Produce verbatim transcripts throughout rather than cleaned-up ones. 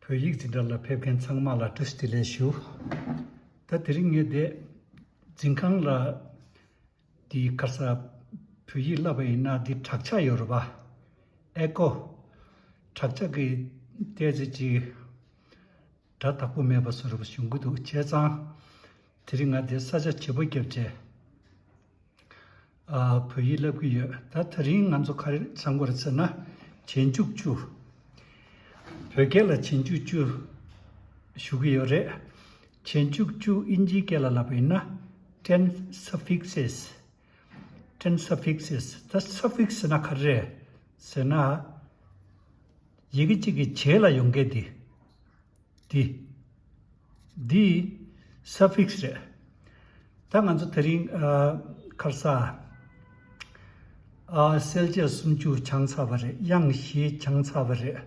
བོད་ཡིག་འཛིན་གྲྭ་ལ་ཕེབས་མཁན་ཚང་མ་ལ་བཀྲ་ཤིས་བདེ་ལེགས་ཞུ། ད་དེ་རིང་ངས་འདི་འཛིན་ཁང་ལ་འདི་ག་རེ་ཟེར། བོད་ཡིག་བསླབ་པ་ཡིན་ན་འདི་བྲག་ཆ་ཡོད་རེད་པ། ཨེ་ཀོ། བྲག་ཆ་གི་ཏོག་ཙམ་ཅིག་སྒྲ་དག་པོ་མེད་པ་བཟོ་འདྲ་པོ་བྱུང་གི་འདུག་བྱས་ཙང་། དེ་རིང་ང་འདི་ས་ཆ་བརྗེ་པོ་བརྒྱབ་བྱས། ཨ། བོད་ཡིག་བསླབ་ཀྱི་ཡོད། ད་དེ་རིང་ང་ཚོ་ག་རེ་སྦྱང་དགོས་རེད་ཟེར་ན། རྗེས་འཇུག་བཅུ། བོད་སྐད་ལ་རྗེས་འཇུག་བཅུ་ཞུ་གི་ཡོད་རེད། རྗེས་འཇུག་བཅུ་དབྱིན་ཇིའི་སྐད་ལ་ལབ་པ་ཡིན་ན། ten suffixes། ten suffixes། ད་སུ་ཕིག་སི་ཟེར་ན་ག་རེ་རེད་ཟེར་ན། ཡི་གེ་གཅིག་གི་རྗེས་ལ་ཡོང་མཁན་དེ། འདི། འདི་སུ་ཕིག་སི་རེད། ད་ང་ཚོ་དེ་རིང་ཨ། ག་རེ་ཟེར། ཨ། གསལ་བྱེད་སུམ་ཅུ་སྦྱངས་ཚར་བ་རེད། དབྱངས་བཞི་སྦྱངས་ཚར་བ་རེད།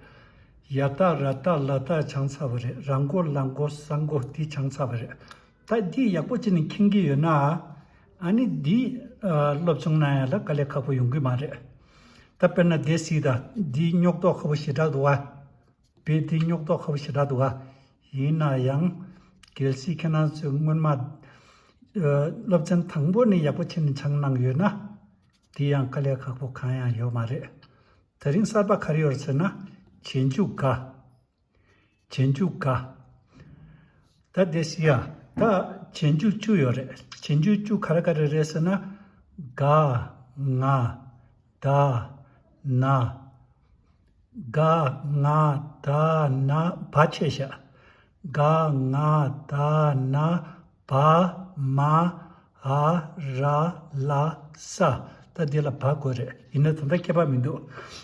ཡ་ཏ་ར་ཏ་ལ་ཏ་སྦྱངས་ཚར་བ་རེད། ར་མགོ་ལ་མགོ་ས་མགོ་འདི་སྦྱངས་ཚར་བ་རེད། ད་འདི་ཡག་པོ་བྱས་ནས་མཁྱེན་གྱི་ཡོད་ན། ཨ་ནི་འདི་ཨ། སློབ་སྦྱོང་གནང་ཡ་ལ་དཀའ་ལས་ཁག་པོ་ཡོང་གི་མ་རེད། ད་དཔེར་ན་འདི་གཟིགས་དང་། འདི་རྙོག་དྲ་ཁག་པོ་ཞེ་དྲག་འདུག་བ། བོད་འདི་རྙོག་དྲ་ཁག་པོ་ཞེ་དྲག་འདུག་ག་ཡིན་ན་ཡང་། གལ་སྲིད་ཁྱེད་རང་ཚོས་སྔོན་མ་ཨ། སློབ་ཚན་དང་པོ་ནས་ཡག་པོ་བྱས་ནས་སྦྱངས་གནང་ཡོད་ན། དེ་ཡང་དཀའ་ལས་ཁག་པོ་གང་ཡང་ཡོད་མ་རེད། དེ་རིང་གསར་པ་ག་རེ་ཡོད་ཟེར་ན། རྗེས་འཇུག་ག་རྗེས་འཇུག་ག་ད་དེ་གཟིགས་ཡ། ད་རྗེས་འཇུག་བཅུ་ཡོད་རེད། རྗེས་འཇུག་བཅུ་ག་རེ་ག་རེ་རེད་ཟེར་ན། ག་ང་ད་ན། ག་ང་ད་ན། བ་ཆད་བཞག་ག་ང་ད་ན་བ་མ་འ་ར་ལ་ས། ད་འདི་ལ་བ་དགོས་རེད། ཡིན་ན་ད་ལྟ་ཁྱད་པར་མི་འདུག་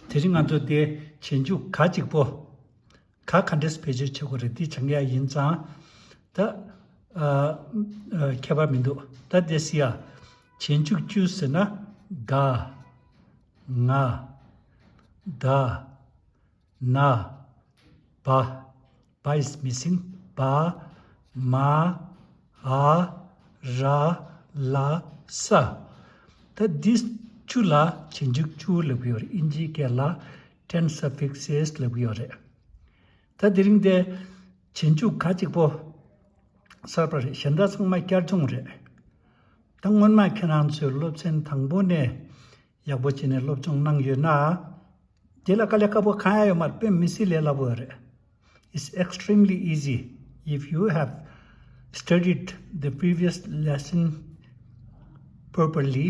དེ་རིང་ང་ཚོ་དེ་རྗེས་འཇུག་ག་གཅིག་པོ། ག་ག་འདྲས་བེད་སྤྱོད་བྱེད་དགོས་རེད། འདི་སྦྱང་ཡ་ཡིན་ཙང་། ད་ཨ་ཨ་ཁྱད་པར་མི་འདུག་ད་དེ་གཟིགས་ཡ། རྗེས་འཇུག་བཅུ་ཟེར་ན། ག་ང་ད་ན་བ། བ་is missing། བ་མ་འ་ར་ལ་ས། ད་འདི་བཅུ་ལ་རྗེས་འཇུག་བཅུ་ལབ་ཀྱི་ཡོད་རེད། དབྱིན་ཇིའི་སྐད་ལ་ten suffixes ལབ་ཀྱི་ཡོད་རེད། ད་དེ་རིང་དེ་རྗེས་འཇུག་ག་གཅིག་པོ་གསར་པ་རེད། གཞན་དག་ཚང་མ་བསྐྱར་སྦྱོང་རེད། ད་སྔོན་མ་ཁྱེད་རང་ཚོས་སློབ་ཚན་དང་པོ་ནས་ཡག་པོ་བྱས་ནས་སློབ་སྦྱོང་གནང་ཡོད་ན། དེ་ལ་དཀའ་ལས་ཁག་པོ་གང་ཡང་ཡོད་མ་རེད། དཔེ་མི་སྲིད་ལས་སླ་པོ་རེད། It's extremely easy if you have studied the previous lesson properly.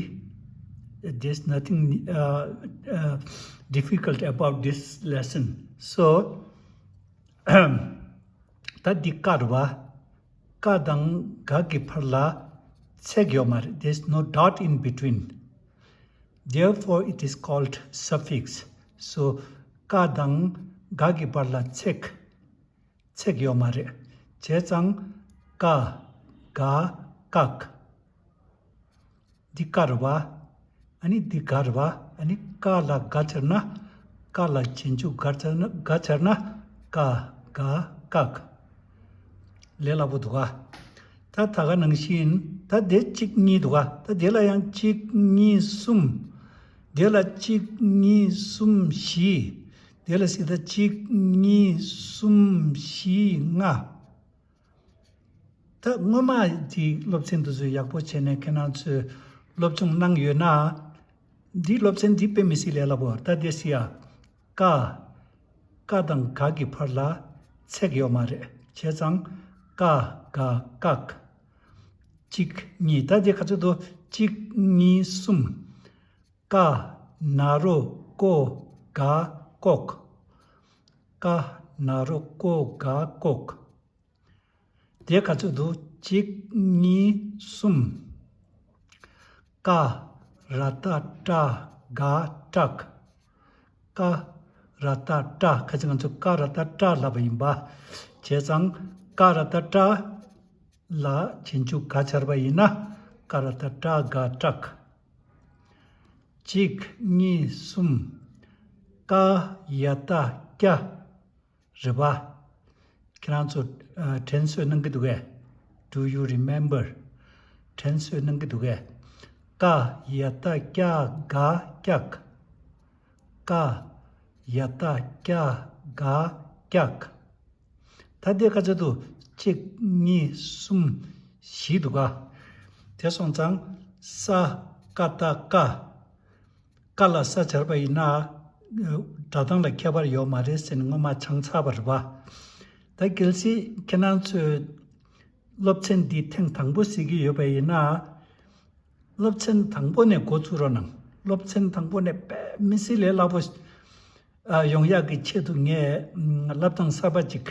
There's nothing uh, uh, difficult about this lesson. So ད་འདི་ཀ་རེད་བ། ཀ་དང་ག་གི་བར་ལ་ཚེག་ཡོད་མ་རེད། There's no dot in between. Therefore it is called suffix. So ཀ་དང་ག་གི་བར་ལ་ཚེག་ཚེག་ཡོད་མ་རེད། བྱས་ཙང་ཀ་ག་ཀག་འདི་ཀ་རེད་བ། ཨ་ནི་འདི་ག་རེད་བ། ཨ་ནི་ཀ་ལ་ག་སྦྱར་ན། ཀ་ལ་རྗེས་འཇུག་ག་སྦྱར་ན། ག་སྦྱར་ན། ཀ་ག་ཀག་ལས་སླ་པོ་འདུག་ག་ད་ད་ག་ནང་བཞིན་ད་དེ་གཅིག་གཉིས་འདུག་ག་ད་དེ་ལ་ཡང་གཅིག་གཉིས་གསུམ། དེ་ལ་གཅིག་གཉིས་གསུམ་བཞི། དེ་ལ་སྲིད་ད་གཅིག་གཉིས་གསུམ་བཞི་ལྔ། ད་སྔོན་མ་དེ་སློབ་ཚན་དེ་ཚོ་ཡག་པོ་བྱས་ནས་ཁྱེད་རང་ཚོས་སློབ་སྦྱོང་གནང་ཡོད་ན། འདིའི་སློབ་ཚན་འདི་དཔེ་མི་སྲིད་ལས་སླ་པོ། ད་དེ་སྲིད་ཡ། ཀ་ཀ་དང་ག་གི་བར་ལ་ཚེག་ཡོད་མ་རེད། བྱས་ཙང་ཀ་ག་ཀག་གཅིག་གཉིས། ད་དེ་ག་ཚོད་འདུག་གཅིག་གཉིས་གསུམ། ཀ་ན་རོ་ཀོ་ག་ཀོག་ཀ་ན་རོ་ཀོ་ག་ཀོག་དེ་ག་ཚོད་འདུག་གཅིག་གཉིས་གསུམ། ཀ་ར་ཏ་ཀྲ་ག་ཀྲག་ཀ་ར་ཏ་ཀྲ། ཁ་ཅིག་ང་ཚོས་ཀ་ར་ཏ་ཀྲ་ལབ་པ་ཡིན་པ། བྱས་ཙང་ཀ་ར་ཏ་ཀྲ་ལ་རྗེས་འཇུག་ག་སྦྱར་བ་ཡིན་ན། ཀ་ར་ཏ་ཀྲ་ག་ཀྲག་གཅིག་གཉིས་གསུམ། ཀ་ཡ་ཏ་ཀྱ། རེད་པ། ཁྱེད་རང་ཚོ་ཨ། དྲན་གསོ་གནང་གི་འདུག་གས། Do you remember? དྲན་གསོ་གནང་གི་འདུག་གས། ཀ་ཡ་ཏ་ཀྱ་ག་ཀྱག་ཀ་ཡ་ཏ་ཀྱ་ག་ཀྱག་ད་དེ་ག་ཚོད་འདུག་གཅིག་གཉིས་གསུམ་བཞི་འདུག་ག་དེ་སོང་ཙང་ས་ཀ་བཏགས་ཀ། ཀ་ལ་ས་སྦྱར་བ་ཡིན་ན། སྒྲ་གདངས་ལ་ཁྱད་པར་ཡོད་མ་རེད་ཟེར་ནས་སྔོན་མ་ཆང་ཚར་བ་རེད་པ། ད་གལ་སྲིད་ཁྱེད་རང་ཚོས་སློབ་ཚན་འདི་ཐེངས་དང་པོ་གཟིགས་ཀྱི་ཡོད་པ་ཡིན་ན། སློབ་ཚན་དང་པོ་ནས་འགོ་ཚུགས་རོགས་གནང་། སློབ་ཚན་དང་པོ་ནས་དཔེ་མི་སྲིད་ལས་སླ་པོ་ཨ། ཡོང་ཡག་གི་ཆེད་དུ་ངས་ཨམ། བསླབ་སྟངས་གསར་པ་ཅིག་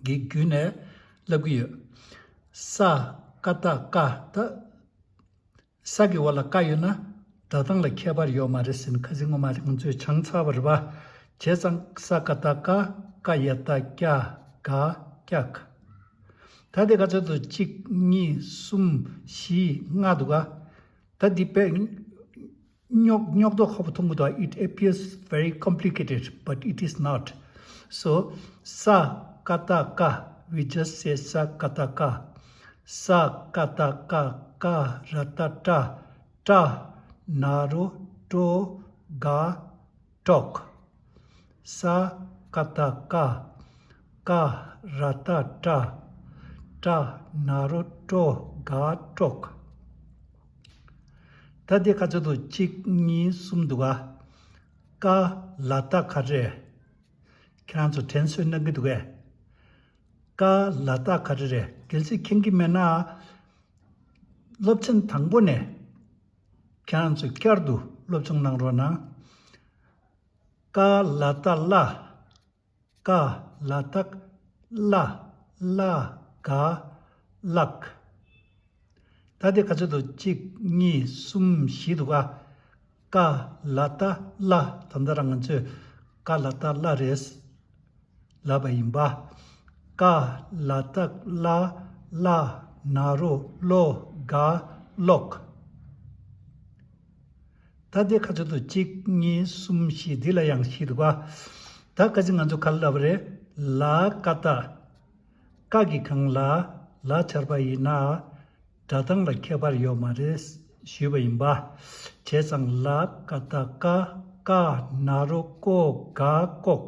གི་བརྒྱུད་ནས་བསླབ་ཀྱི་ཡོད། ས་ཀ་བཏགས་ཀ། ད་ས་གི་འོག་ལ་ཀ་ཡོད་ན་སྒྲ་གདངས་ལ་ཁྱད་པར་ཡོད་མ་རེད་ཟེར་ནས་ཁ་སང་སྔོན་མ་ང་ཚོས་ཆང་ཚར་བ་རེད་པ། བྱས་ཙང་ས་ཀ་བཏགས་ཀ། ཀ་ཡ་བཏགས་ཀྱ། ག་ཀྱག་ད་དེ་ག་ཚོད་འདུག་གཅིག་གཉིས་གསུམ་བཞི་ལྔ་འདུག་ག་ད་འདི་དཔེ་རྙོག་རྙོག་དོག་ཁ་པོ་མཐོང་གི་འདུག It appears very complicated, but it is not. So, ས་ཀ་བཏགས་ཀ། We just say ས་ཀ་བཏགས་ཀ། ས་ཀ་བཏགས་ཀ། ཀ་ར་བཏགས་ཀྲ། ཀྲ་ན་རོ་ཀྲོ། ག་ཀྲོག་ས་ཀ་བཏགས་ཀ། ཀ་ར་བཏགས་ཀྲ། ཀྲ་ན་རོ་ཀྲོ། ག་ཀྲོག་ད་དེ་ག་ཚོད་འདུག་གཅིག་གཉིས་གསུམ་འདུག་ག་ཀ་ལ་བཏགས་ག་རེ་རེད། ཁྱེད་རང་ཚོ་དྲན་གསོ་གནང་གི་འདུག་གས། ཀ་ལ་བཏགས་ག་རེ་རེད། གལ་སྲིད་མཁྱེན་གྱི་མེད་ན། སློབ་ཚན་དང་པོ་ནས་ཁྱེད་རང་ཚོ་བསྐྱར་དུ་སློབ་སྦྱོང་གནང་རོགས་གནང་། ཀ་ལ་བཏགས་ཀླ། ཀ་ལ་བཏགས་ཀླ། ཀླ་ག་ཀླག་ད་དེ་ག་ཚོད་འདུག་གཅིག་གཉིས་གསུམ་བཞི་འདུག་ག་ཀ་ལ་བཏགས་ཀླ། ད་ལྟ་རང་ང་ཚོས་ཀ་ལ་བཏགས་ཀླ་རེད་ལབ་པ་ཡིན་པ། ཀ་ལ་བཏགས་ཀླ། ཀླ་ན་རོ་ཀློ། ག་ཀློག་ད་དེ་ག་ཚོད་འདུག་གཅིག་གཉིས་གསུམ་བཞི། འདི་ལ་ཡང་བཞི་འདུག་ག་ད་ཁ་སང་ང་ཚོ་ག་རེ་ལབ་པ་རེད། ལ་ཀ་བཏགས། ཀ་གི་སྒང་ལ་ལ་སྦྱར་བ་ཡིན་ན། སྒྲ་གདངས་ལ་ཁྱད་པར་ཡོད་མ་རེད་ཞུས་པ་ཡིན་པ། བྱས་ཙང་ལ་ཀ་བཏགས་ཀ། ཀ་ན་རོ་ཀོ། ག་ཀོག་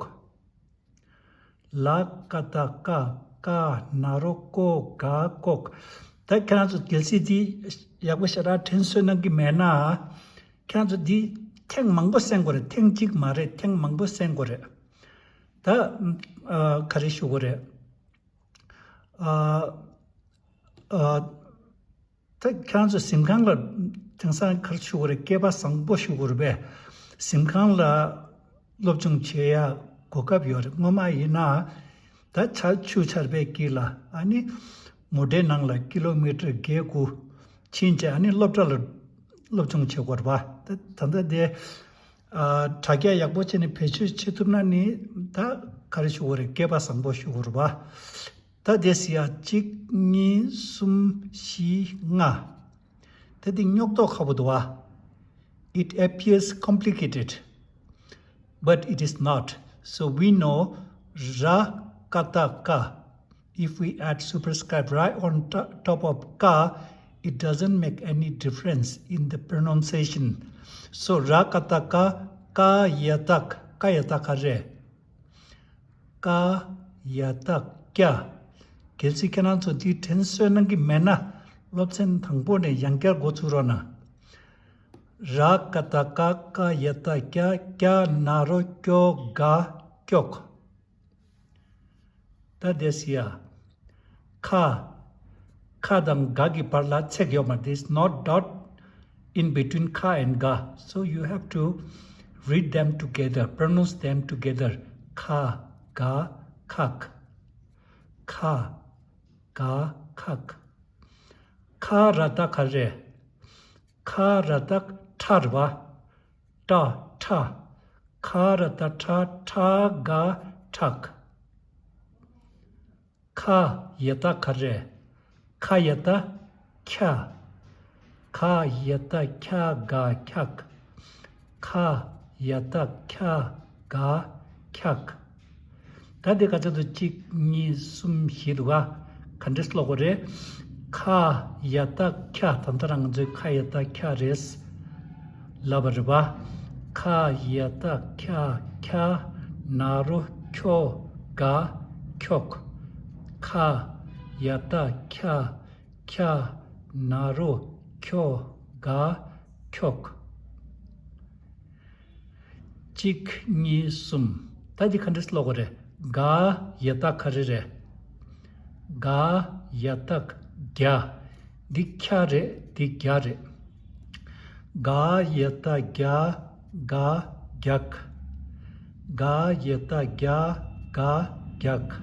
ལ་ཀ་བཏགས་ཀ། ཀ་ན་རོ་ཀོ། ག་ཀོག་ད་ཁྱེད་རང་ཚོ་གལ་སྲིད་འདི་ཡག་པོ་ཞེ་དྲག་དྲན་གསོ་གནང་གི་མེད་ན། ཁྱེད་རང་ཚོ་འདི་ཐེངས་མང་པོ་གསན་དགོས་རེད། ཐེངས་གཅིག་མ་རེད། ཐེངས་མང་པོ་གསན་དགོས་རེད། ད་ཨ། ག་རེ་ཞུ་དགོས་རེད། ཨ། ཨ། ད་ཁྱེད་རང་ཚོ་གཟིམ་ཁང་ལ་དེང་སང་ག་རེ་ཞུ་དགོས་རེད། སྐད་པ་བཟང་པོ་ཞུ་དགོས་རེད་པས། གཟིམ་ཁང་ལ་སློབ་སྦྱོང་བྱེད་ཡ་གོ་སྐབས་ཡོད་རེད། སྔོན་མ་ཡིན་ན་ད་ཆར་ཆུ་ཆར་པའི་དཀྱིལ་ལ་ཨ་ནི་མོ་ཊའི་ནང་ལ་ཀི་ལོ་མི་ཊར་བརྒྱད་དགུ་ཕྱིན་བྱས་ཨ་ནི་སློབ་གྲྭ་ལ་སློབ་སྦྱོང་བྱེད་དགོས་རེད་པ། ད་ད་ལྟ་དེ་ཨ། དྲ་རྒྱ་ཡག་པོ་བྱས་ནས་བེད་སྤྱོད་བྱེད་ཐུབ་ན་ནི་ད་ག་རེ་ཞུ་དགོས་རེད། སྐད་པ་བཟང་པོ་ཞུ་དགོས་རེད་པ། ད་དེ་སི་ཡ་གཅིག་གཉིས་གསུམ་བཞི་ལྔ། ད་དེ་རྙོག་དོག་ཁ་པོ་འདུག་བ། It appears complicated, but it is not. So we know ར་ཀ་བཏགས་ཀ། If we add superscript ར་on to- top of ཀ, it doesn't make any difference in the pronunciation. So ར་ཀ་བཏགས་ཀ། ཀ་ཡ་བཏགས། ཀ་ཡ་བཏགས་ག་རེ། ཀ་ཡ་བཏགས་ཀྱ། གལ་སྲིད་ཁྱེད་རང་ཚོ་འདི་དྲན་གསོ་གནང་གི་མེད་ན་སློབ་ཚན་དང་པོ་ནས་ཡང་བསྐྱར་འགོ་ཚུགས་རོགས་གནང་། ར་ཀ་བཏགས་ཀ། ཀ་ཡ་བཏགས་ཀྱ། ཀྱ་ན་རོ་ཀྱོ། ག་ཀྱོག་ད་དེ་སི་ཡ། ཁ། ཁ་དང་ག་གི་བར་ལ་ཚེག་ཡོད་མ་རེད། There's no dot in between ཁ་and་ག། So you have to read them together, pronounce them together. ཁ། ག། ཁག་ཁ། ག། ཁག་ཁ་ར་བཏགས་ག་རེ། ཁ་ར་བཏགས་ཁྲ་རེད་པ། ཀྲ་ཁྲ། ཁ་ར་བཏགས་ཁྲ། ཁྲ་ག་ཁྲག་ཁ་ཡ་བཏགས་ག་རེ། ཁ་ཡ་བཏགས་ཁྱ། ཁ་ཡ་བཏགས་ཁྱ་ག་ཁྱག་ཁ་ཡ་བཏགས་ཁྱ་ག་ཁྱག་ད་དེ་ག་ཚོད་འདུག་གཅིག་གཉིས་གསུམ་བཞི་འདུག་ག་ག་འདྲས་ཀློག་དགོས་རེད། ཁ་ཡ་བཏགས་ཁྱ། ད་ལྟ་རང་ང་ཚོའི་ཁ་ཡ་བཏགས་ཁྱ་རེད་ལབ་པ་རེད་པ། ཁ་ཡ་བཏགས་ཁྱ། ཁྱ་ན་རོ་ཁྱོ། ག་ འཁྱོག། ཁ། ཡ་ཏ་ཁྱ། ཁྱ། ན་རོ་ཁྱོ། ག། འཁྱོག། གཅིག་གཉིས་གསུམ། ད་འདི་ག་འདྲས་ཀློག་དགོས་རེད། ག་ཡ་ཏ་ག་རེ་རེད། ག་ཡ་ཏ་ག་གྱ། འདི་ཁྱ་རེད། འདི་གྱ་རེད། ག་ཡ་ཏ་གྱ། ག་གྱག། ག་ཡ་ཏ་གྱ། ག་གྱག།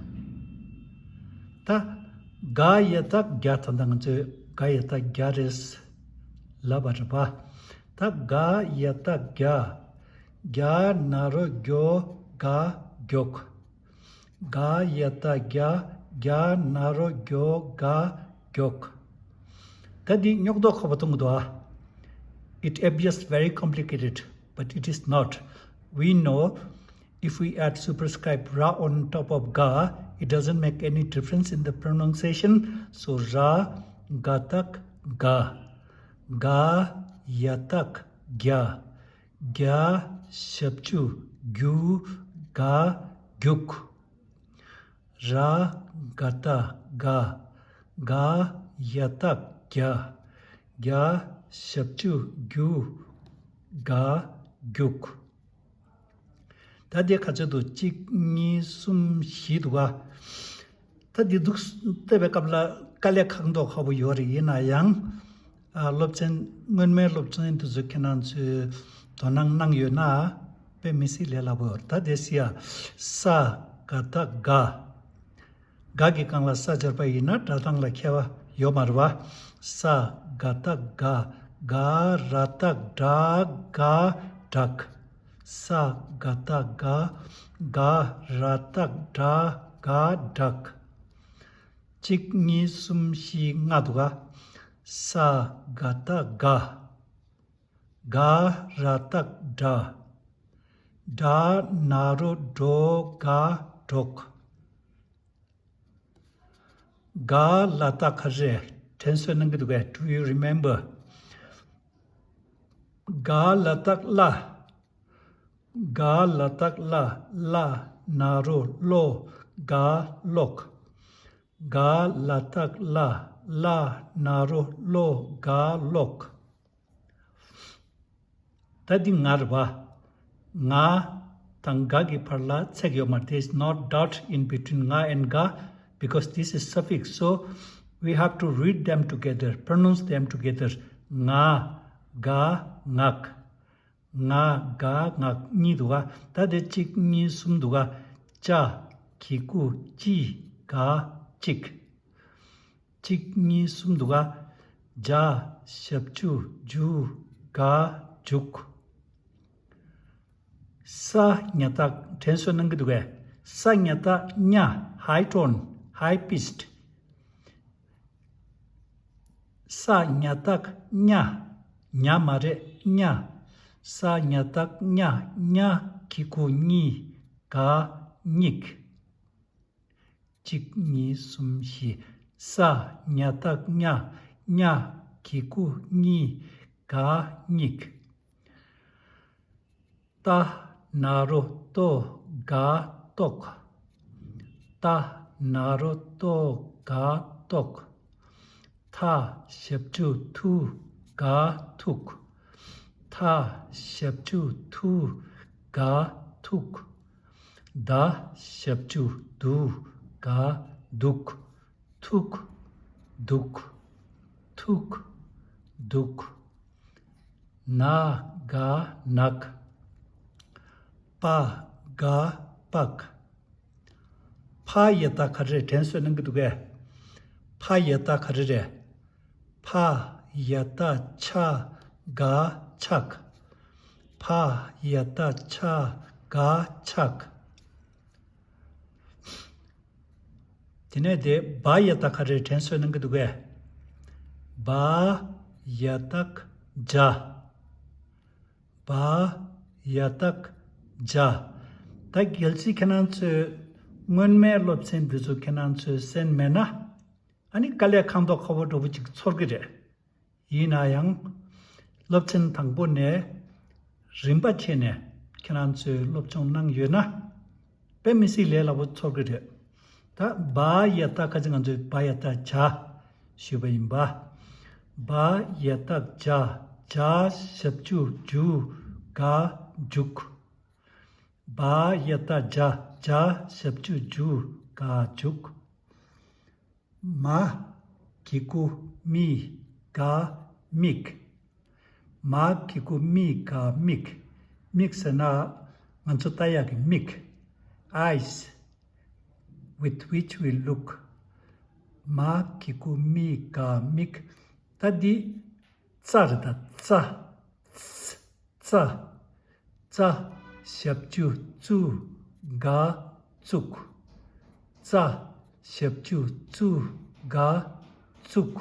ད་ག་ཡ་ཏ་གྱ། ད་ལྟ་ང་ཚོས་ག་ཡ་ཏ་གྱ་རེད་ལབ་པ་རེད་པ། ད་ག་ཡ་ཏ་གྱ། གྱ་ན་རོ་གྱོ། ག་གྱོག། ག་ཡ་ཏ་གྱ། གྱ་ན་རོ་གྱོ། ག་གྱོག། ད་འདི་རྙོག་དྲ་ཁ་པོ་མཐོང་གི་འདུག་ཨ། It appears very complicated, but it is not. We know if we add superscript ra on top of ga, it doesn't make any difference in the pronunciation. So, ར་ག་བཏགས་ག། ག་ཡ་བཏགས་གྱ། གྱ་ཞབས་ཀྱུ་གྱུ། ག་གྱུག། ར་ག་བཏགས་ག། ག་ཡ་བཏགས་གྱ། གྱ་ཞབས་ཀྱུ་གྱུ། ག་གྱུག། ད་དེ་ག་ཚོད་འདུག་གཅིག་གཉིས་གསུམ་བཞི་འདུག་ག། ད་འདི་འདུག་བལྟས་པའི་སྐབས་ལ་དཀའ་ལས་ཁག་མདོག་ཁ་པོ་ཡོད་རེད། ཡིན་ན་ཡང་། ཨ། སློབ་ཚན། སྔོན་མའི་སློབ་ཚན་འདི་ཚོ་ཁྱེད་རང་ཚོས་དོ་སྣང་གནང་ཡོད་ན་དཔེ་མི་སྲིད་ལས་སླ་པོ་ཡོད་རེད། ད་དེ་སི་ཡ། ས་ག་བཏགས་སྒ། སྒ་གི་སྒང་ལ་ས་སྦྱར་བ་ཡིན་ན་སྒྲ་གདངས་ལ་ཁྱད་པར་ཡོད་མ་རེད་བ། ས་ག་བཏགས་སྒ། སྒ་ར་བཏགས་སྒྲ། སྒ་སྒྲག། ས་ག་བཏགས་སྒ། སྒ་ར་བཏགས་སྒྲ། སྒ་སྒྲག། གཅིག་གཉིས་གསུམ་བཞི་ལྔ་འདུག་ག། ས་ག་བཏགས་སྒ། སྒ་ར་བཏགས་སྒྲ། སྒྲ་ན་རོ་སྒྲོ། སྒ་སྒྲོག། སྒ་ལ་བཏགས་ག་རེ། དྲན་གསོ་གནང་གི་འདུག་གས། Do you remember? སྒ་ལ་བཏགས་སླ། སྒ་ལ་བཏགས་སླ། སླ་ན་རོ་སློ། སྒ་སློག། སྒ་ལ་བཏགས་སླ། སླ་ན་རོ་སློ། སྒ་སློག། ད་འདི་ང་རེད་པ། ང་དང་སྒ་གི་བར་ལ་ཚེག་ཡོད་མ་རེད། There is no dot in between nga and ga because this is suffix. So we have to read them together, pronounce them together. ང་། སྒ། ངག། ང་། སྒ། ངག་གཉིས་འདུག་ག། ད་དེ་གཅིག་གཉིས་གསུམ་འདུག་ག། ཅ། གི་གུ། ཅི། ག། གཅིག། གཅིག་གཉིས་གསུམ་འདུག་ག། ཇ། ཞབས་ཀྱུ་ཇུ། ག་ཇུག། ས་ཉ་བཏགས། དྲན་གསོ་གནང་གི་འདུག་གས། ས་ཉ་བཏགས་ཉ། high tone, high pitched. ས་ཉ་བཏགས་ཉ། ཉ་མ་རེད། ཉ། ས་ཉ་བཏགས་ཉ། ཉ་གི་གུ་ཉི། ག་ཉིག། གཅིག་གཉིས་གསུམ་བཞི། ས་ཉ་བཏགས་ཉ། ཉ་གི་གུ་ཉི། ག་ཉིག། ཏ་ན་རོ་ཏོ། ག་ཏོག། ཏ་ན་རོ་ཏོ། ག་ཏོག། ཐ་ཞབས་ཀྱུ་ཐུ། ག་ཐུག། ཐ་ཞབས་ཀྱུ་ཐུ། ག་ཐུག། ད་ཞབས་ཀྱུ་དུ། ག་དུག། ཐུག། དུག། ཐུག། དུག། ན་ག་ནག། པ་ག་པག། ཕ་ཡ་བཏགས་ག་རེ་རེད། དྲན་གསོ་གནང་གི་འདུག་གས། ཕ་ཡ་བཏགས་ག་རེ་རེད། ཕ་ཡ་བཏགས་ཕྱ། ག་ཕྱག། ཕ་ཡ་བཏགས་ཕྱ། ག་ཕྱག། དེ་ནས་དེ་བ་ཡ་བཏགས་ག་རེ་རེད། དྲན་གསོ་གནང་གི་འདུག་གས། བ་ཡ་བཏགས་བྱ། བ་ཡ་བཏགས་བྱ། ད་གལ་སྲིད་ཁྱེད་རང་ཚོས་སྔོན་མའི་སློབ་ཚན་འདི་ཚོ་ཁྱེད་རང་ཚོས་གསན་མེད་ན། ཨ་ནི་དཀའ་ལས་ཁག་མདོག་ཁ་པོ་འདྲ་པོ་ཅིག་ཚོར་གི་རེད། ཡིན་ན་ཡང་། སློབ་ཚན་དང་པོ་ནས་རིམ་པ་བྱས་ནས་ཁྱེད་རང་ཚོས་སློབ་སྦྱོང་གནང་ཡོད་ན། དཔེ་མི་སྲིད་ལས་སླ་པོ་ཚོར་གི་རེད། ད་བ་ཡ་བཏགས་ཁ་ཅིག་ང་ཚོས་བ་ཡ་བཏགས་བྱ་ཞུས་པ་ཡིན་པ། བ་ཡ་བཏགས་བྱ། བྱ་ཞབས་ཀྱུ་བྱུ། ག་བྱུག་བ་ཡ་བཏགས་བྱ། བྱ་ཞབས་ཀྱུ་བྱུ། ག་བྱུག་མ་གི་གུ་མི། ག་མིག་མ་གི་གུ་མི། ག་མིག་མིག་ཟེར་ན་ང་ཚོ་ལྟ་ཡག་གི་མིག eyes with which we look. མ་གི་གུ་མི། ག་མིག་ད་འདི་ཙ་རེད་ད། ཙ། ཙ། ཙ་ཞབས་ཀྱུ་ཙུ། ག་ཙུག་ཙ་ཞབས་ཀྱུ་ཙུ། ག་ཙུག་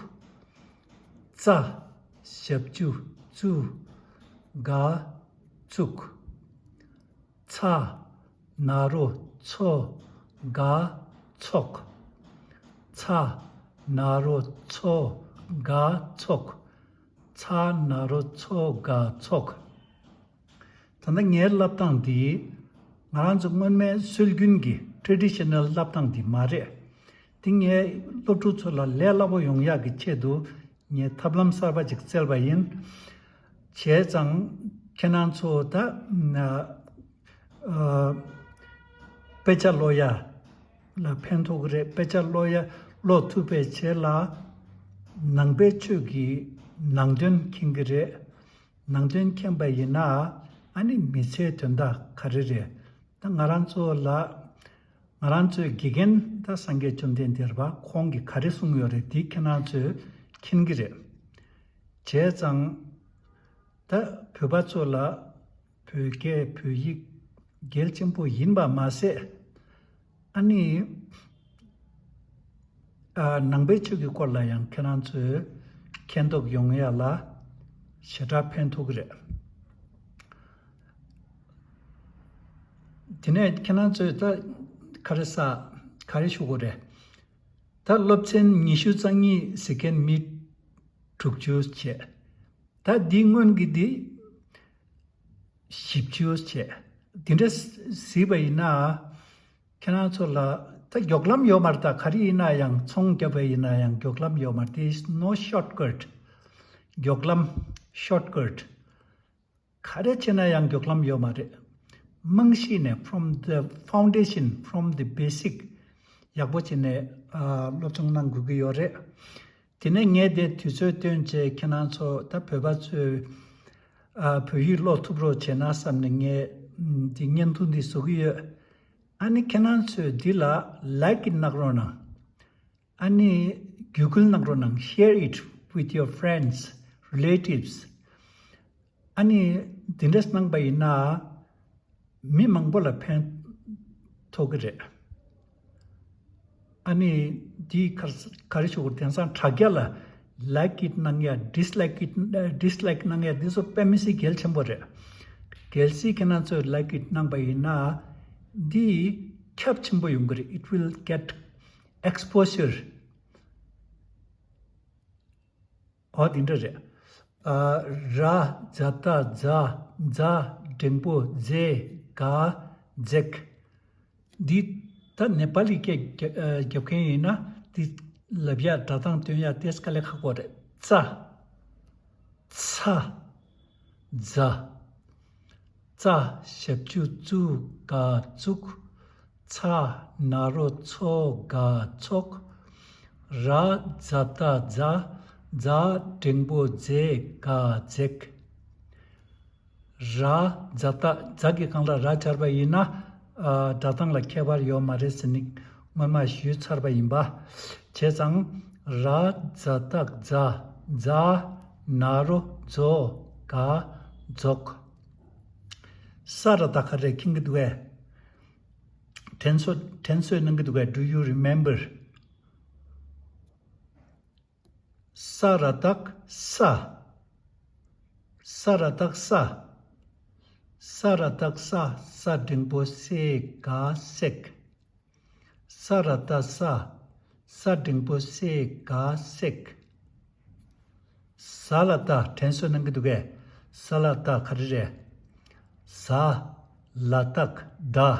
ཙ་ཞབས་ཀྱུ་ཙུ། ག་ཙུག་ཚ་ན་རོ་ཚོ། ག་ཚོགས། ཚ་ན་རོ་ཚོ། ག་ཚོགས། ཚ་ན་རོ་ཚོ། ག་ཚོགས། ད་ལྟ་ངའི་བསླབ་སྟངས་འདི་ང་རང་ཚོ་སྔོན་མའི་སྲོལ་རྒྱུན་གྱི་ཊྲེ་ཌི་ཤ་ནལ་བསླབ་སྟངས་འདི་མ་རེད། འདི་ངས་སློབ་ཕྲུག་ཚོ་ལ་ལས་སླ་པོ་ཡོང་ཡག་གི་ཆེད་དུ་ངས་ཐབས་ལམ་གསར་པ་ཅིག་བཙལ་བ་ཡིན། བྱས་ཙང་ཁྱེད་རང་ཚོ་ད་ན་ཨ་དཔེ་ཆ་ཀློག་ཡ་ལ་ཕན་ཐོགས་ཀྱི་རེད། དཔེ་ཆ་ཀློག་ཡ་ཀློག་ཐུབ་པའི་ཆེད་ལ་ནང་པའི་ཆོས་ཀྱི་ནང་དོན་མཁྱེན་གྱི་རེད། ནང་དོན་མཁྱེན་པ་ཡིན་ན་ཨ་ནི་མི་ཚེའི་དོན་དག་ག་རེ་རེད། ད་ང་རང་ཚོ་ལ་ང་རང་ཚོའི་དགེ་རྒན་ད་སངས་རྒྱས་བཅོམ་ལྡན་འདས་རེད་པ། ཁོང་གིས་ག་རེ་གསུངས་ཡོད་རེད། འདི་ཁྱེད་རང་ཚོས་མཁྱེན་གྱི་རེད། བྱས་ཙང་ད་བོད་པ་ཚོ་ལ་བོད་སྐད་བོད་ཡིག་གལ་ཆེན་པོ་ཡིན་པ་མ་ཟད། ཨ་ནི་ཨ་ནང་པའི་ཆོས་ཀྱི་སྐོར་ལ་ཡང་ཁྱེད་རང་ཚོས་མཁྱེན་རྟོགས་ཡོང་ཡ་ལ་ཞེ་དྲག་ཕན་ཐོགས་ཀྱི་རེད། དེ་ནས་ཁྱེད་རང་ཚོས་ད་ག་རེ་ས་ག་རེ་ཞུ་དགོས་རེད། ད་སློབ་ཚན་ཉི་ཤུ་རྩ་གཉིས་ཟེར་མཁན་མི་དྲུག་ཅུ་བྱས། ད་འདི་སྔོན་གྱི་འདི་བཞི་བཅུ་བྱས། འདི་འདྲ་གཟིགས་པ་ཡིན་ན་ཁྱེད་རང་ཚོ་ལ་ད་མགྱོགས་ལམ་ཡོད་མ་རེད། ད་ག་རེ་ཡིན་ན་ཡང་ཚོང་རྒྱབ་པ་ཡིན་ན་ཡང་མགྱོགས་ལམ་ཡོད་མ་རེད། There is no shortcut. མགྱོགས་ལམ་shortcut ག་རེ་བྱས་ན་ཡང་མགྱོགས་ལམ་ཡོད་མ་རེད། རྨང་གཞི་ནས་from the foundation, from the basic ཡག་པོ་བྱས་ནས་ཨ་སློབ་སྦྱོང་གནང་དགོས་ཀྱི་ཡོད་རེད། དེ་ནས་ངས་དེ་དུས་ཚོད་བཏོན་བྱས་ཁྱེད་རང་ཚོ་ད་བོད་པ་ཚོས་ཨ་བོད་ཡིག་ཀློག་ཐུབ་རོགས་བྱས་ན་བསམ་ནས་ངས་ཨམ་འདི་བརྙན་ཐུང་འདི་བཟོ་གི་ཡོད། ཨ་ནི་ཁྱེད་རང་ཚོས་འདི་ལ་like གནང་རོགས་གནང་། ཨ་ནི་བརྒྱུད་སྐུལ་གནང་རོགས་གནང་། Share it with your friends, relatives. ཨ་ནི་འདི་འདྲས་གནང་པ་ཡིན་ན་མི་མང་པོ་ལ་ཕན་ཐོགས་ཀྱི་རེད། ཨ་ནི་འདི་ག་ག་རེ་ཞུ་དགོས། དེང་སང་དྲ་རྒྱ་ལ་like it གནང་ཡ། dislike it, dislike གནང་ཡ་འདི་ཚོ་དཔེ་མི་སྲིད་གལ་ཆེན་པོ་རེད། གལ་སྲིད་ཁྱེད་རང་ཚོས་like it གནང་པ་ཡིན་ན་འདི་ཁྱབ་ཆེན་པོ་ཡོང་གི་རེད། It will get exposure. ཨོ་དེ་འདྲ་རེད། ཨ་ར་ཛ་ཏ་རྫ། རྫ་འགྲེང་པོ་རྫས། ག་འཛེག་འདི་ད་ནེ་པ་ལི་སྐད་རྒྱབ་ཨ་རྒྱབ་མཁན་ཡིན་ན་འདི་ལབ་ཡ་སྒྲ་གདངས་སྟོན་ཡ་དེ་དཀའ་ལས་ཁག་པོ་རེད། ཙ། ཚ། རྫ། ཙ་ཞབས་ཀྱུ་ཙུ། ག་བཙུགས། ཚ་ན་རོ་ཚོ། ག་ཚོགས། ར་ཛ་ཏ་རྫ། རྫ་འགྲེང་པོ་རྫས། ག་འཛེག་ར་ཛ་ཏ་རྫ་གི་སྒང་ལ་ར་སྦྱར་བ་ཡིན་ན་ཨ་སྒྲ་གདངས་ལ་ཁྱད་པར་ཡོད་མ་རེད་ཟེར་ནི་སྔོན་མ་ཞུས་ཚར་བ་ཡིན་པ། བྱས་ཙང་ར་ཛ་ཏ་རྫ། རྫ་ན་རོ་རྫོ། ག་རྫོགས། ས་ར་བཏགས་ག་རེ་མཁྱེན་གྱི་འདུག་གས། དྲན་གསོ་དྲན་གསོ་གནང་གི་འདུག་གས། Do you remember? ས་ར་བཏགས་སྲ། ས་ར་བཏགས་སྲ། ས་ར་བཏགས་སྲ། ས་འགྲེང་པོ་སེ། ག་སྲེག་ས་ར་བཏགས་སྲ། ས་འགྲེང་པོ་སེ། ག་སྲེག་ཟ་ལ་བཏགས། དྲན་གསོ་གནང་གི་འདུག་གས། ཟ་ལ་བཏགས་ག་རེ་རེད། ཟ་ལ་བཏགས་ཟླ།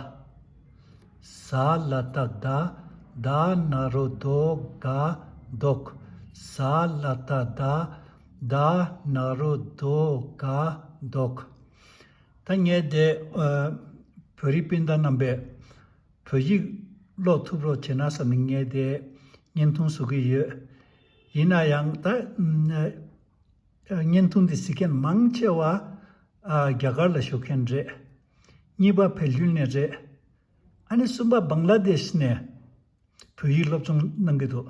ཟ་ལ་བཏགས་ཟླ། ད་ན་རོ་དོ་ག་དོག། ཟ་ལ་ཏ་ཟླ། ད་ན་རོ་དོ་ག་དོག། ད་ངས་དེ་ཨ་བོད་རིགས་སྤུན་ཟླ་རྣམ་པས་བོད་ཡིག་ཀློག་ཐུབ་རོགས་བྱས་ན་བསམ་ནས་ངས་དེ་བརྙན་ཐུང་བཟོ་གི་ཡོད། ཡིན་ན་ཡང་ད་ཨ་བརྙན་ཐུང་འདི་གཟིགས་མཁན་མང་ཆེ་བ་ཨ་རྒྱ་གར་ལ་བཞུགས་མཁན་རེད། གཉིས་པ་བལ་ཡུལ་ནས་རེད། ཨ་ནི་གསུམ་པ་བང་ལ་དེཤ་ནས་བོད་ཡིག་སློབ་སྦྱོང་གནང་གི་འདུག།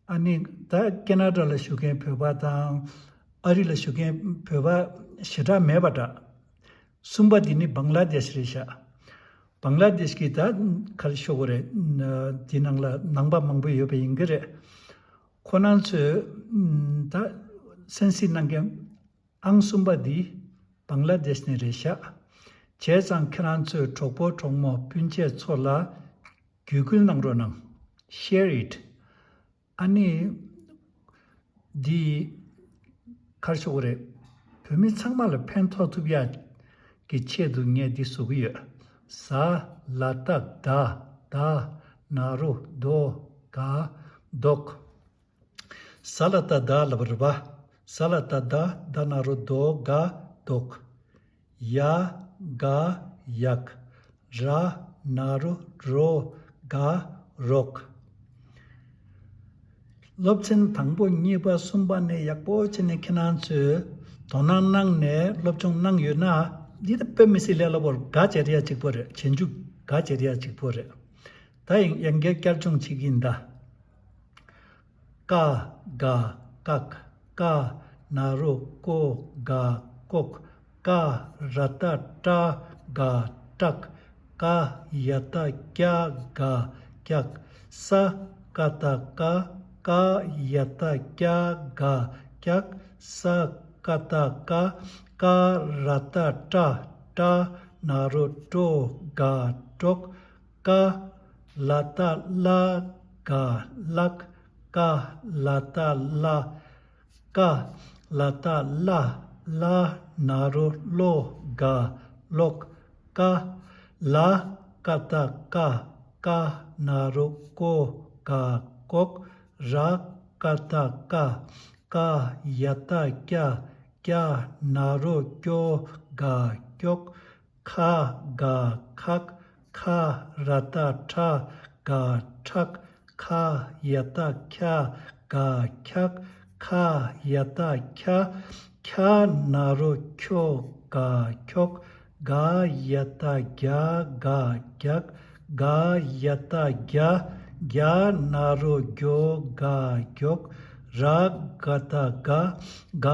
ཨ་ནི་ད་ཁེ་ན་ཌ་ལ་བཞུགས་མཁན་བོད་པ་དང་ཨ་རི་ལ་བཞུགས་མཁན་བོད་པ་ཞེ་དྲག་མེད་པ་འདྲ། གསུམ་པ་འདི་ནི་བང་ལ་དེཤ་རེད་ཤག། བང་ལ་དེཤ་གི་ད་ག་རེ་ཤོད་དགོས་རེད། འདི་ནང་ལ་ནང་པ་མང་པོ་ཡོད་པ་ཡིན་གྱི་རེད། ཁོ་རང་ཚོས་ད་གསན་གཟིགས་གནང་མཁན་ཨང་གསུམ་པ་འདི་བང་ལ་དེཤ་ནས་རེད་ཤག། བྱས་ཙང་ཁྱེད་རང་ཚོས་གྲོགས་པོ་གྲོགས་མོ་སྤུན་མཆེད་ཚོ་ལ་བརྒྱུད་སྐུལ་གནང་རོགས་གནང་། Share it. ཨ་ནི་འདི་ག་རེ་ཤོད་དགོས་རེད། བོད་མི་ཚང་མ་ལ་ཕན་ཐོགས་ཐུབ་ཡ་གི་ཆེད་དུ་ངས་འདི་བཟོ་གི་ཡོད། ཟ་ལ་ཏ་ཟླ། ད་ན་རོ་དོ་ག་དོག། ཟ་ལ་ཏ་ཟླ་ལབ་རེད་པ། ཟ་ལ་ཏ་ཟླ། ད་ན་རོ་དོ་ག་དོག། ཡ་ག་ཡག། ར་ན་རོ་རོ་ག་རོག། སློབ་ཚན་དང་པོ་གཉིས་པ་གསུམ་པ་ནས་ཡག་པོ་བྱས་ནས་ཁྱེད་རང་ཚོས་དོ་སྣང་གནང་ནས་སློབ་སྦྱོང་གནང་ཡོད་ན། འདི་ད་དཔེ་མི་སྲིད་ལས་སླ་པོ་རེད། ག་བྱེད་ཡ་གཅིག་པོ་རེད། རྗེས་འཇུག་ག་བྱེད་ཡ་གཅིག་པོ་རེད། ད་ཡང་ཡང་བསྐྱར་བསྐྱར་སྦྱོང་བྱེད་ཀྱི་ཡིན་ད། ཀ་ག་ཀག། ཀ་ན་རོ་ཀོ་ག་ཀོག། ཀ་ར་ཏ་ཀྲ་ག་ཀྲག། ཀ་ཡ་ཏ་ཀྱ་ག་ཀྱག། ས་ཀ་ཏ་སྐ། ཀ་ཡ་ཏ་ཀྱ་ག་ཀྱག། ས་ཀ་ཏ་སྐ། ཀ་ར་ཏ་ཀྲ། ཀྲ་ན་རོ་ཀྲོ་ག་ཀྲོག། ཀ་ལ་ཏ་ལ་ག་ལག། ཀ་ལ་ཏ་ལ། ཀ་ལ་ཏ་ལ། ལ་ན་རོ་ལོ་ག་ལོག། ཀ་ལ་ཀ་ཏ་ཀ། ཀ་ན་རོ་ཀོ་ག་ཀོག། ར་ཀ་ཏ་ཀ། ཀ་ཡ་ཏ་ཀྱ། ཀྱ་ན་རོ་ཀྱོ་ག་ཀྱོག། ཁ་ག་ཁག། ཁ་ར་ཏ་ཁྲ་ག་ཁྲག། ཁ་ཡ་ཏ་ཁྱ་ག་ཁྱག། ཁ་ཡ་ཏ་ཁྱ། ཁྱ་ན་རོ་ཁྱོ་ག་ཁྱོག། ག་ཡ་ཏ་གྱ་ག་གྱག། ག་ཡ་ཏ་གྱ། གྱ་ན་རོ་གྱོ་ག་གྱོག། ར་ག་ཏ་ག། ག་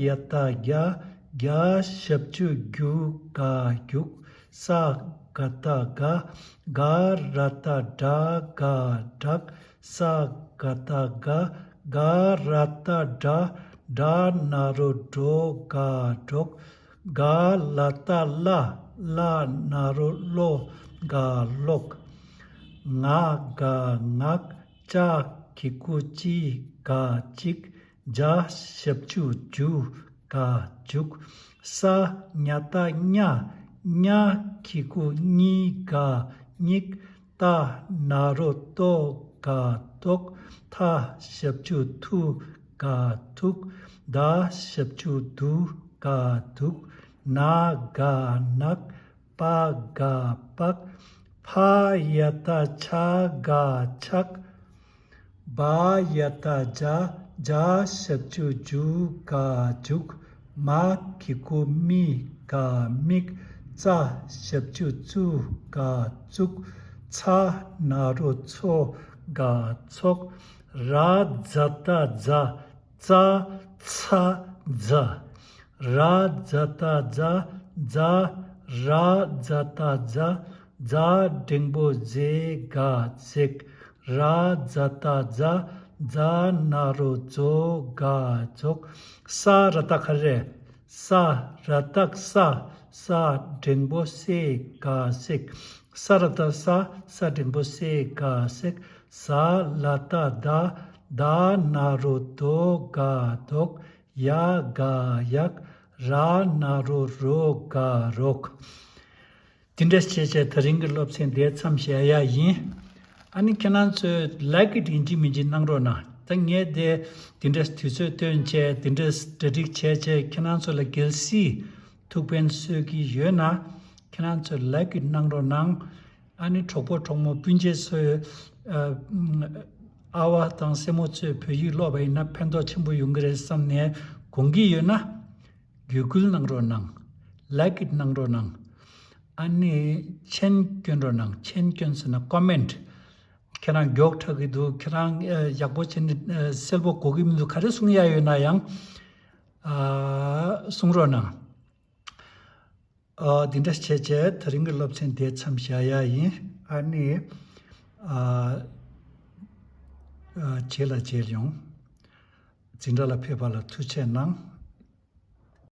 ཡ་ཏ་གྱ། གྱ་ཞབས་ཀྱུ་གྱུ་ག་གྱུག། ས་ག་ཏ་ག། ག་ར་ཏ་གྲ་ག་གྲག། ས་ག་ཏ་ག། ག་ར་ཏ་གྲ། གྲ་ན་རོ་གྲོ་ག་གྲོག། ག་ལ་ཏ་གླ། གླ་ན་རོ་གློ་ག་གློག། ང་ག་ངག། ཅ་གི་གུ་ཅི་ག་ཅིག། ཇ་ཞབས་ཀྱུ་ཇུ་ག་ཇུག། ས་ཉ་ཏ་སྙ། སྙ་གི་གུ་སྙི་ག་སྙིག། ཏ་ན་རོ་ཏོ་ག་ཏོག། ཐ་ཞབས་ཀྱུ་ཐུ་ག་ཐུག། ད་ཞབས་ཀྱུ་དུ་ག་དུག། ན་ག་ནག། པ་ག་པག། ཕ་ཡ་ཏ་ཆ་ག་ཆག། བ་ཡ་ཏ་བྱ། བྱ་ཞབས་ཀྱུ་བྱུ་ག་བྱུག། མ་གི་གུ་མི་ག་མིག། ཙ་ཞབས་ཀྱུ་ཙུ་ག་ཙུག། ཚ་ན་རོ་ཚོ་ག་ཚོག། ར་ཛ་ཏ་ཛ། ཙ་ཚ་ཛ། ར་ཛ་ཏ་ཛ། ཛ། ར་ཛ་ཏ་ཛ། ཛ་འགྲེང་བུ་ཛེ་ག་ཛེག། ར་ཛ་ཏ་ཛ། ཛ་ན་རོ་ཛོ་ག་ཛོག། ས་ར་ཏ་ག་རེ། ས་ར་ཏ་ས། ས་འགྲེང་བུ་སེ་ག་སེག། ས་ར་ཏ་ས། ས་འགྲེང་བུ་སེ་ག་སེག། ཟ་ལ་ཏ་ཟླ། ཟླ་ན་རོ་ཟློ་ག་ཟློག། ཡ་ག་ཡག། ར་ན་རོ་རོ་ག་རོག། དེ་འདྲ་བྱས་བྱས་དེ་རིང་གི་སློབ་ཚན་འདིར་མཚམས་བཞག་ཡ་ཡིན། ཨ་ནི་ཁྱེད་རང་ཚོས་like it ཡིན་གཅིག་མིན་གཅིག་གནང་རོགས་གནང་། ད་ངས་དེ་འདི་འདྲ་དུས་ཚོད་བཏོན་བྱས་འདི་འདྲ་གྲ་སྒྲིག་བྱས་བྱས་ཁྱེད་རང་ཚོ་ལ་གལ་སྲིད་ཐུགས་ཕན་གསོས་ཀྱི་ཡོད་ན་ཁྱེད་རང་ཚོས་like it གནང་རོགས་གནང་། ཨ་ནི་གྲོགས་པོ་གྲོགས་མོ་སྤུན་མཆེད་ཚོས་ཨ་ཨ་བ་དང་སྲས་མོ་ཚོས་བོད་ཡིག་ཀློག་པ་ཡིན་ན་ཕན་ཐོགས་ཆེན་པོ་ཡོང་གི་རེད་བསམ་ནས་དགོངས་ཀྱི་ཡོད་ན་བརྒྱུད་སྐུལ་གནང་རོགས་གནང་། like it གནང་རོགས་གནང་། ཨ་ནི་མཆན་སྐྱོན་རོགས་གནང་། མཆན་སྐྱོན་ཟེར་ན་comment། ཁྱེད་རང་མགྱོགས་དྲགས་ཀྱི་འདུག་ཁྱེད་རང་ཨ་ཡག་པོ་བྱས་ནས་ཨ་གསལ་པོ་གོ་གི་མི་འདུག་ག་རེ་གསུང་ཡ་ཡོད་ན་ཡང་ཨ་གསུང་རོགས་གནང་། ཨ་འདི་འདྲ་བྱས་བྱས་དེ་རིང་གི་སློབ་ཚན་དེ་མཚམས་བཞག་ཡ་ཡིན། ཨ་ནི་ཨ་ཨ་རྗེས་ལ་མཇལ་ཡོང་། འཛིན་གྲྭ་ལ་ཕེབས་པ་ལ་ཐུགས་རྗེ་གནང་།